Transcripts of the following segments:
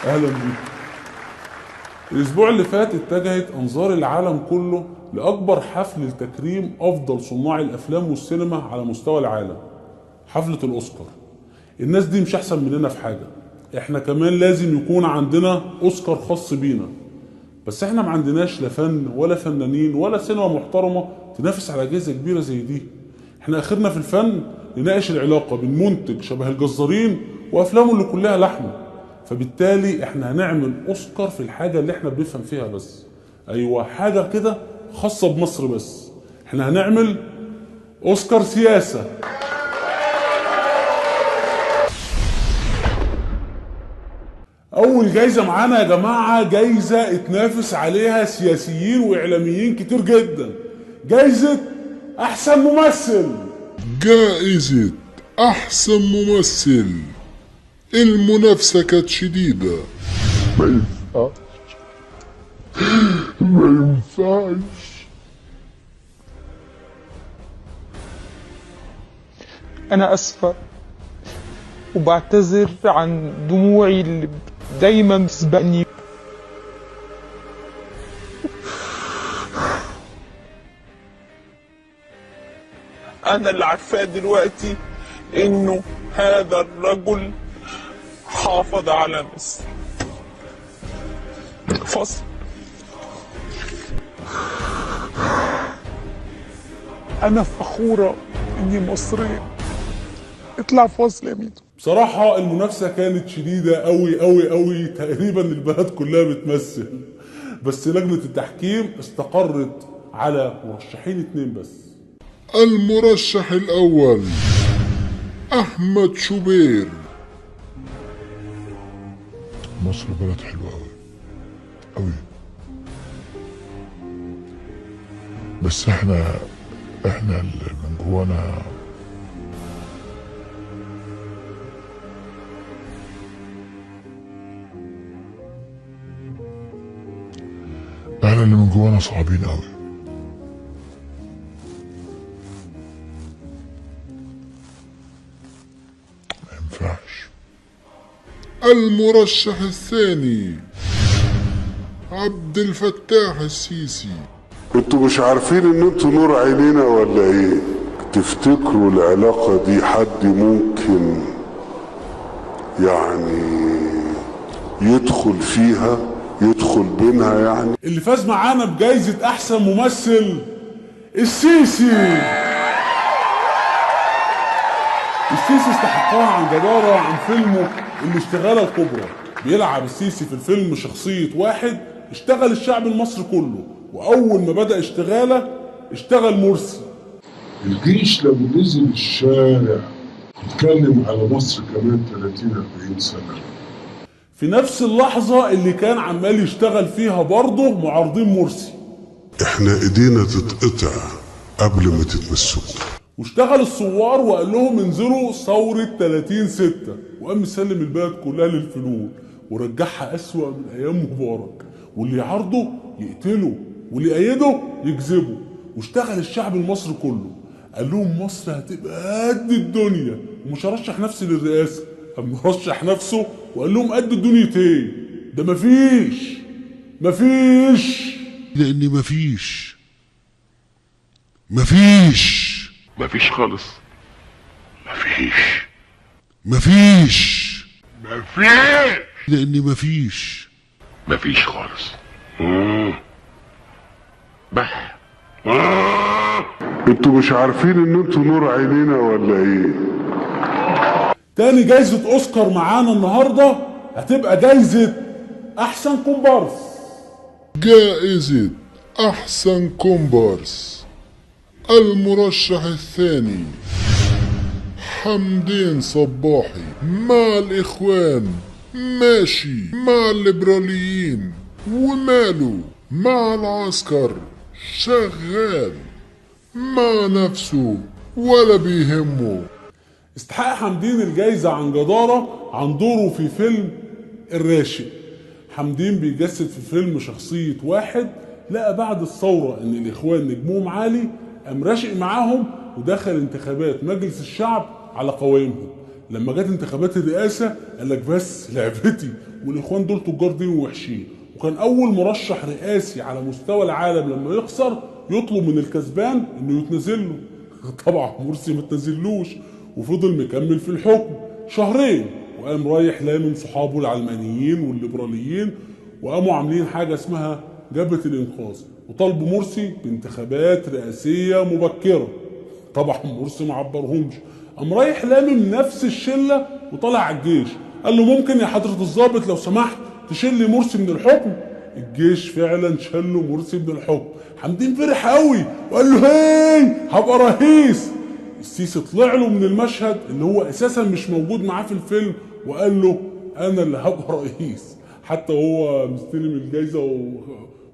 اهلا بيكم. الاسبوع اللي فات اتجهت انظار العالم كله لاكبر حفل لتكريم افضل صناع الافلام والسينما على مستوى العالم، حفلة الاوسكار. الناس دي مش احسن مننا في حاجة، احنا كمان لازم يكون عندنا اوسكار خاص بينا. بس احنا ما عندناش لا فن ولا فنانين ولا سينما محترمة تنافس على جائزة كبيرة زي دي. احنا اخرنا في الفن نناقش العلاقة بين منتج شبه الجزارين وافلامه اللي كلها لحمة، فبالتالي احنا هنعمل اوسكار في الحاجة اللي احنا بنفهم فيها بس. ايوه، حاجة كده خاصة بمصر بس. احنا هنعمل اوسكار سياسة. اول جايزة معانا يا جماعة جايزة اتنافس عليها سياسيين واعلاميين كتير جدا، جايزة احسن ممثل. جائزة أحسن ممثل، المنافسة كانت شديدة. ما ينفعش، ما ينفعش. أنا أسفة وبعتذر عن دموعي اللي دايما بتسبقني. أنا اللي عارفاه دلوقتي إنه هذا الرجل حافظ على مصر. فصل. أنا فخورة إني مصرية. اطلع فاصل يا ميدو. بصراحة المنافسة كانت شديدة أوي أوي أوي، تقريبا البلد كلها بتمثل، بس لجنة التحكيم استقرت على مرشحين 2 بس. المرشح الأول أحمد شوبير. مصر بلد حلوة أوي أوي، بس احنا اللي من جوانا احنا اللي من جوانا صعبين أوي. ما ينفعش. المرشح الثاني عبد الفتاح السيسي. انتوا مش عارفين ان انتوا نور عينينا ولا ايه؟ تفتكروا العلاقة دي حد ممكن يعني يدخل فيها، يدخل بينها يعني؟ اللي فاز معانا بجايزة احسن ممثل السيسي. السيسي استحقها عن جدارة عن فيلمه الاشتغالة الكبرى. بيلعب السيسي في الفيلم شخصية واحد اشتغل الشعب المصري كله، واول ما بدأ اشتغاله اشتغل مرسي. الجيش لو نزل الشارع يتكلم على مصر كمان 30-40 سنة. في نفس اللحظة اللي كان عمال يشتغل فيها برضه معارضين مرسي. احنا ايدينا تتقطع قبل ما تتمسكوا. واشتغل الثوار وقال لهم انزلوا ثورة 30/6، وقام مسلم البلد كلها للفلول ورجعها أسوأ من أيام مبارك، واللي يعارضه يقتله واللي يأيده يكذبه. واشتغل الشعب المصري كله، قال لهم مصر هتبقى قد الدنيا ومش هرشح نفسي للرئاسة. قام رشح نفسه وقال لهم قد الدنيا ايه؟ ده مفيش، مفيش، لأن مفيش، مفيش، مفيش خالص، مفيش، مفيش، مفيش، لأن مفيش، مفيش خالص. بح. انتوا مش عارفين ان انتوا نور عينينا ولا ايه؟ تاني جايزة اوسكار معانا النهاردة هتبقى جايزة احسن كومبارس. جائزة أحسن كومبارس، المرشح الثاني حمدين صباحي. مع الإخوان ماشي، مع الليبراليين وماله، مع العسكر شغال، مع نفسه ولا بيهمه. استحق حمدين الجايزة عن جدارة عن دوره في فيلم الراشق. حمدين بيجسد في فيلم شخصية واحد لقى بعد الثورة ان الاخوان نجمهم عالي، قام راشق معاهم ودخل انتخابات مجلس الشعب على قوائمهم. لما جت انتخابات الرئاسة قال لك بس لعبتي، والاخوان دول تجار دين ووحشين. وكان اول مرشح رئاسي على مستوى العالم لما يخسر يطلب من الكسبان انه يتنازل له. طبعا مرسي ما تنزلوش وفضل مكمل في الحكم شهرين، وقام رايح لامم صحابه العلمانيين والليبراليين، وقاموا عاملين حاجة اسمها جبهة الانقاذ، وطالبوا مرسي بانتخابات رئاسيه مبكرة. طبعا مرسي ما عبرهمش، قام رايح لامم نفس الشلة وطلع على الجيش، قال له ممكن يا حضره الضابط لو سمحت تشيل مرسي من الحكم؟ الجيش فعلا شلوا مرسي من الحكم. حمدين فرح قوي وقال له هاي هبقى رئيس. السيسي طلع له من المشهد اللي هو اساسا مش موجود معاه في الفيلم وقال له انا اللي هبقى رئيس. حتى وهو مستلم الجايزة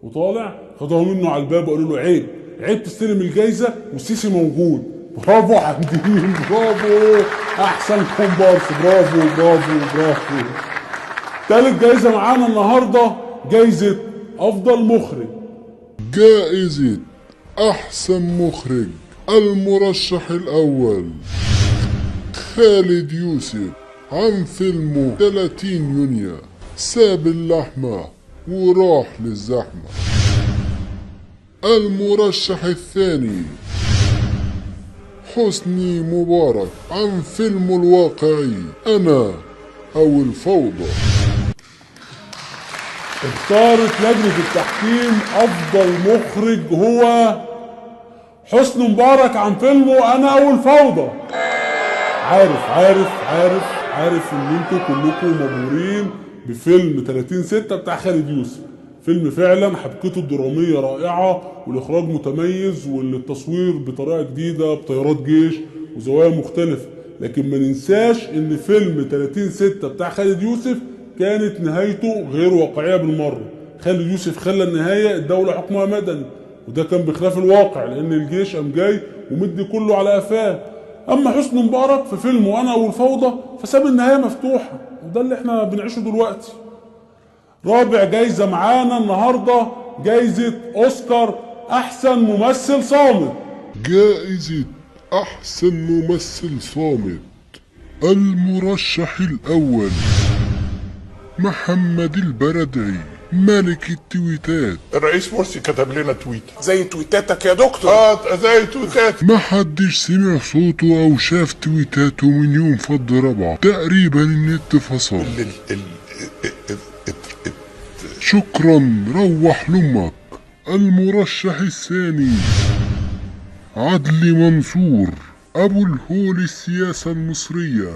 وطالع خدوها منه على الباب وقالوا له عيب عيب تستلم الجايزة والسيسي موجود. برافو حمدين، برافو، احسن كومبارس، برافو برافو برافو. تالت جايزة معانا النهارده جايزة افضل مخرج. جائزة أحسن مخرج، المرشح الأول خالد يوسف عن فيلمه 30 يونيو ساب اللحمة وراح للزحمة. المرشح الثاني حسني مبارك عن فيلمه الواقعي أنا أو الفوضى. اختارت لجنة التحكيم أفضل مخرج هو حسني مبارك عن فيلمه أنا أو الفوضى. عارف عارف عارف عارف إن انتوا كلكم مبهورين بفيلم 30/6 بتاع خالد يوسف. فيلم فعلا حبكته الدرامية رائعة والإخراج متميز والتصوير بطريقة جديدة بطيارات جيش وزوايا مختلفة، لكن ما ننساش إن فيلم 30/6 بتاع خالد يوسف كانت نهايته غير واقعية بالمرة. خالد يوسف خلى النهاية الدولة حكمها مدني، وده كان بخلاف الواقع لأن الجيش قام جاي ومدي كله على قفاه. أما حسني مبارك في فيلمه أنا والفوضى فساب النهاية مفتوحة، وده اللي احنا بنعيشه دلوقتي. رابع جايزة معانا النهاردة جايزة أوسكار أحسن ممثل صامت. جائزة أحسن ممثل صامت، المرشح الأول محمد البردعي ملك التويتات. الرئيس مرسي كتب لنا tweet زي تويتاتك يا دكتور. زي تويتات. ما حدش سمع صوته او شاف تويتاته من يوم فض ربعة تقريبا، النت فصل. شكرا، روح لامك. المرشح الثاني عدلي منصور ابو الهول السياسة المصرية،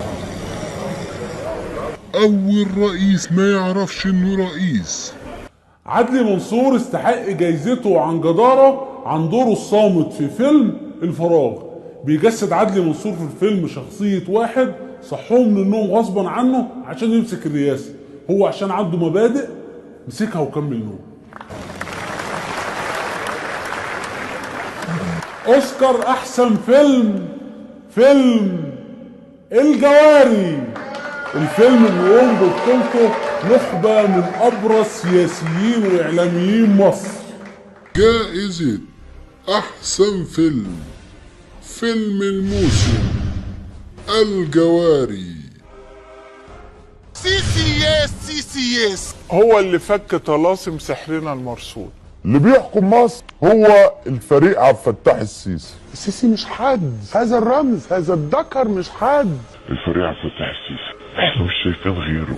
أول رئيس ما يعرفش إنه رئيس. عدلي منصور استحق جايزته عن جدارة عن دوره الصامت في فيلم الفراغ. بيجسد عدلي منصور في الفيلم شخصية واحد صحوة من النوم غصبا عنه عشان يمسك الرئاسة، هو عشان عنده مبادئ مسكها وكمل نوم. أوسكار أحسن فيلم، فيلم الجواري. الفيلم بيقوم ببطولته نخبة من أبرز سياسيين وإعلاميين مصر. جائزة أحسن فيلم، فيلم الموسم الجواري. سيسي yes سيسي yes. هو اللي فك طلاسم سحرنا المرصود. اللي بيحكم مصر هو الفريق عبد الفتاح السيسي. السيسي مش حد، هذا الرمز، هذا الذكر مش حد. الفريق عبد الفتاح السيسي احنا مش شايفين غيره.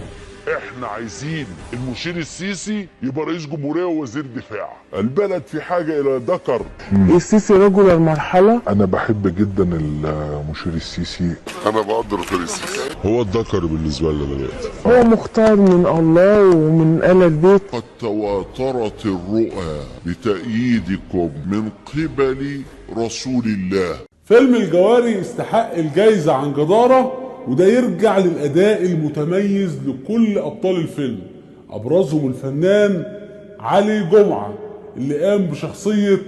احنا عايزين المشير السيسي يبقى رئيس جمهورية ووزير دفاع. البلد في حاجة الى ذكر. السيسي رجل المرحلة. انا بحب جدا المشير السيسي. انا بقدر الفريق السيسي، هو الذكر بالنسبة لنا دلوقتي. هو مختار من الله ومن آل البيت. قد تواترت الرؤى بتأييدكم من قبل رسول الله. فيلم الجواري استحق الجايزة عن جدارة، وده يرجع للأداء المتميز لكل أبطال الفيلم، أبرزهم الفنان علي جمعة اللي قام بشخصية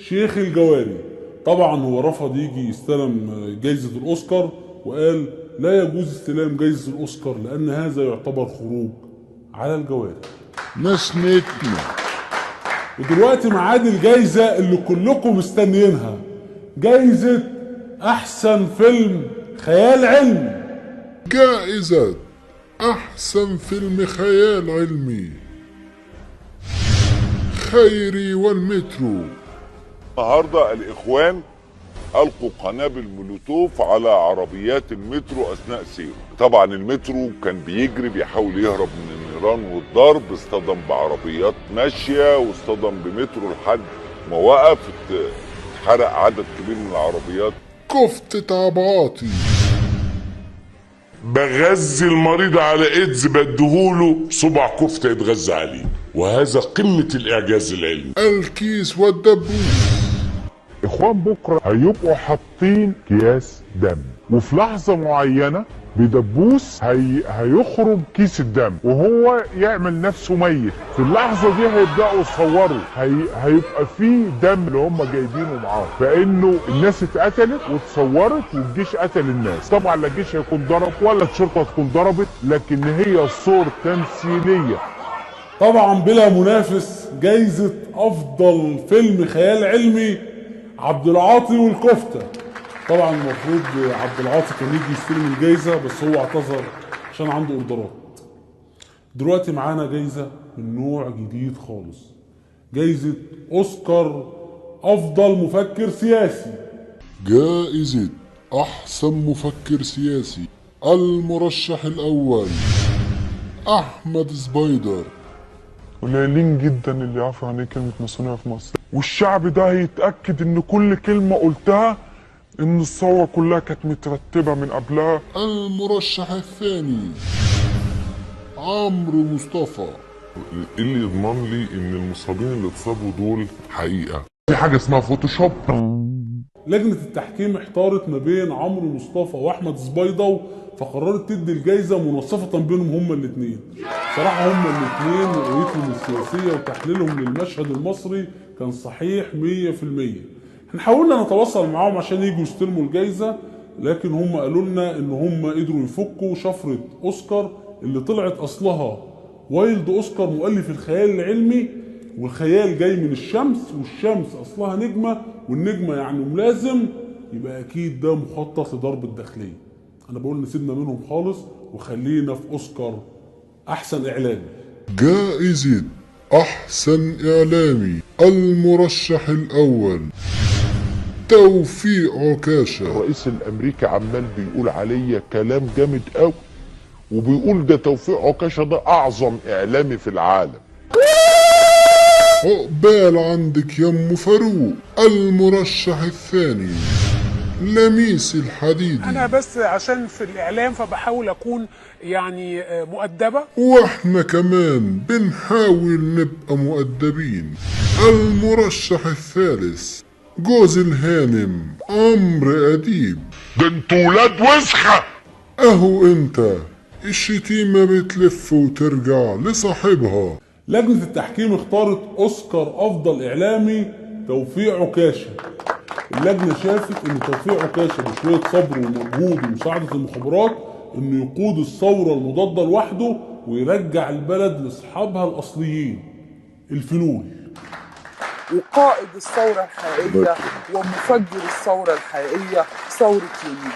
شيخ الجواري. طبعا هو رفض يجي يستلم جايزة الأوسكار وقال لا يجوز استلام جايزة الأوسكار لأن هذا يعتبر خروج على الجواري. ناس نتنا. ودلوقتي ميعاد الجايزة اللي كلكم مستنيينها، جايزة أحسن فيلم خيال علمي. جائزة أحسن فيلم خيال علمي خيري والمترو. النهارده الإخوان ألقوا قنابل مولوتوف على عربيات المترو أثناء سيره. طبعا المترو كان بيجري بيحاول يهرب من النيران والضرب، اصطدم بعربيات ماشية واصطدم بمترو لحد ما وقف، اتحرق عدد كبير من العربيات. كفتة عبعاطي. بغذي المريض على ايدز بديهوله صبع كفتة يتغذى عليه، وهذا قمة الإعجاز العلمي. الكيس والدبوس. اخوان بكره هيبقوا حاطين اكياس دم، وفي لحظة معينة بدبوس هيخرم كيس الدم وهو يعمل نفسه ميت. في اللحظة دي هيبداوا يصوروا، هيبقى في دم اللي هم جايبينه معاهم، فانه الناس اتقتلت واتصورت والجيش قتل الناس. طبعا لا الجيش هيكون ضرب ولا الشرطة تكون ضربت، لكن هي صور تمثيلية. طبعا بلا منافس جايزة افضل فيلم خيال علمي عبد العاطي والكفته. طبعا المفروض عبد العاطي كان يجي يستلم الجايزة، بس هو اعتذر عشان عنده اوردرات. دلوقتي معانا جايزة من نوع جديد خالص، جايزة اوسكار افضل مفكر سياسي. جائزة احسن مفكر سياسي، المرشح الاول احمد سبايدر. قليلين جدا اللي يعرفوا يعني ايه كلمة ماسونيه في مصر، والشعب ده هيتاكد ان كل كلمة قلتها ان الثورة كلها كانت مترتبة من قبلها. المرشح الثاني عمرو مصطفى. ايه اللي يضمن لي ان المصابين اللي اتصابوا دول حقيقة؟ في حاجة اسمها فوتوشوب. لجنة التحكيم احتارت ما بين عمرو مصطفى واحمد سبايدر، فقررت تدي الجايزة مناصفه بينهم هما الاثنين. صراحة هما الاثنين رؤيتهم السياسية وتحليلهم للمشهد المصري كان صحيح 100%. احنا حاولنا نتواصل معاهم عشان يجوا يستلموا الجايزة، لكن هم قالوا لنا ان هم قدروا يفكوا شفرة اوسكار اللي طلعت اصلها وايلد اوسكار مؤلف الخيال العلمي، والخيال جاي من الشمس، والشمس اصلها نجمه، والنجمه يعني ملازم، يبقى اكيد ده مخطط لضرب الداخلية. انا بقول نسيبنا منهم خالص وخلينا في اوسكار احسن اعلامي. جائزة احسن اعلامي، المرشح الاول توفيق عكاشة. الرئيس الامريكي عمال بيقول عليا كلام جامد قوي، وبيقول ده توفيق عكاشة ده اعظم اعلامي في العالم. عقبال عندك يا ام فاروق. المرشح الثاني لميس الحديدي. انا بس عشان في الاعلام فبحاول اكون يعني مؤدبة، واحنا كمان بنحاول نبقى مؤدبين. المرشح الثالث جوز الهانم عمرو اديب. ده انتوا ولاد وسخة. اهو انت الشتيمة بتلف وترجع لصاحبها. لجنة التحكيم اختارت اوسكار افضل اعلامي توفيق عكاشة. اللجنة شافت ان توفيق عكاشة بشوية صبر ومجهود ومساعدة المخابرات انه يقود الثورة المضادة لوحده ويرجع البلد لاصحابها الاصليين الفلول. وقائد الثورة الحقيقية ومفجر الثورة الحقيقية ثورة يمين.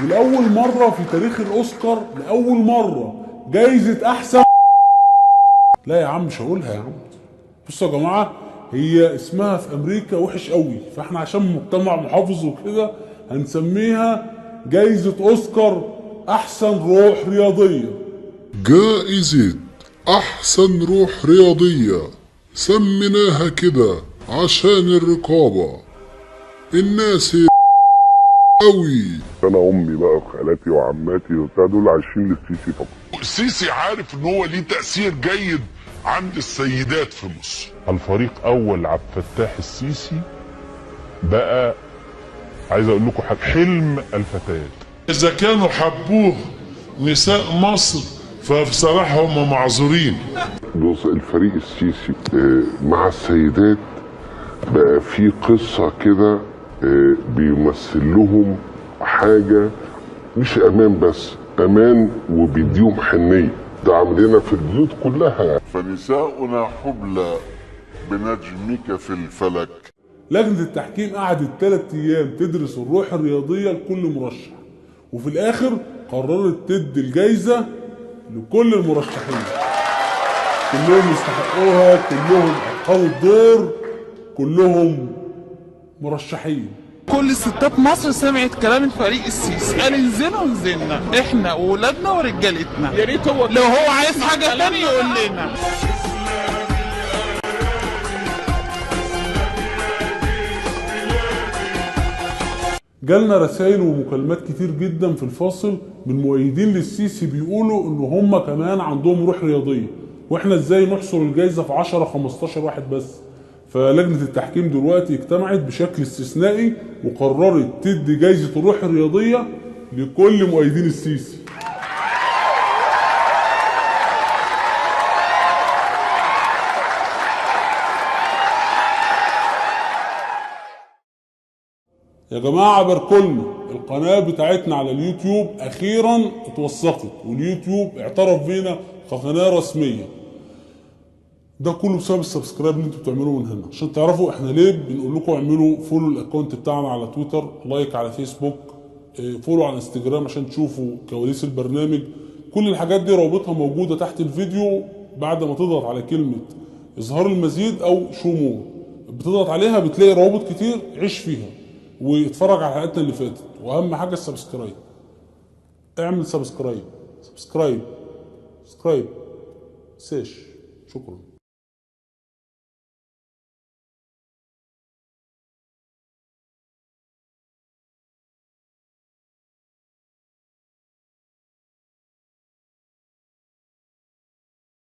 ولاول مرة في تاريخ الاوسكار، لاول مرة جايزة احسن لا يا عم مش هقولها يا عم. بصوا يا جماعة، هي اسمها في امريكا وحش قوي، فاحنا عشان مجتمع محافظ وكده هنسميها جايزة اوسكار احسن روح رياضية. جائزة احسن روح رياضية سميناها كده عشان الرقابة. الناس قوي. انا امي بقى وخالاتي وعماتي وبتاع دول عايشين للسيسي فقط. السيسي عارف ان هو ليه تأثير جيد عند السيدات في مصر. الفريق اول عبد الفتاح السيسي بقى، عايز اقول لكم حاجة، حلم الفتيات. اذا كانوا حبوه نساء مصر فبصراحة هم معذورين. بص، الفريق السيسي مع السيدات بقى في قصة كده، بيمثل لهم حاجة مش امان بس، امان وبيديهم حنيه. ده عاملينها في البيوت كلها. فنساؤنا حبلى بنجمك في الفلك. لجنة التحكيم قعدت 3 ايام تدرس الروح الرياضية لكل مرشح، وفي الاخر قررت تدي الجايزة لكل المرشحين، كلهم يستحقوها، كلهم اتقنوا الدور، كلهم مرشحين. كل ستات مصر سمعت كلام الفريق السيسي، قال انزلوا نزلنا احنا وولادنا ورجالتنا. يا ريت هو لو هو عايز حاجة تانية يقول لنا. جالنا رسائل ومكالمات كتير جدا في الفاصل من مؤيدين للسيسي بيقولوا ان هم كمان عندهم روح رياضية، واحنا ازاي نحصر الجايزة في 10 15 واحد بس. فلجنة التحكيم دلوقتي اجتمعت بشكل استثنائي وقررت تدي جايزة الروح الرياضية لكل مؤيدين السيسي. يا جماعة باركولنا، القناة بتاعتنا على اليوتيوب أخيرا اتوثقت، واليوتيوب اعترف بينا كقناة رسمية. ده كله بسبب ال subscribe اللي انتوا بتعملوه من هنا، عشان تعرفوا احنا ليه بنقول لكم اعملوا follow ال account بتاعنا على تويتر، like على فيسبوك، follow على انستجرام عشان تشوفوا كواليس البرنامج. كل الحاجات دي روابطها موجودة تحت الفيديو، بعد ما تضغط على كلمة اظهار المزيد او show more بتضغط عليها بتلاقي روابط كتير، عيش فيها واتفرج على حلقاتنا اللي فاتت. واهم حاجة ال subscribe، اعمل subscribe subscribe subscribe سيش. شكرا.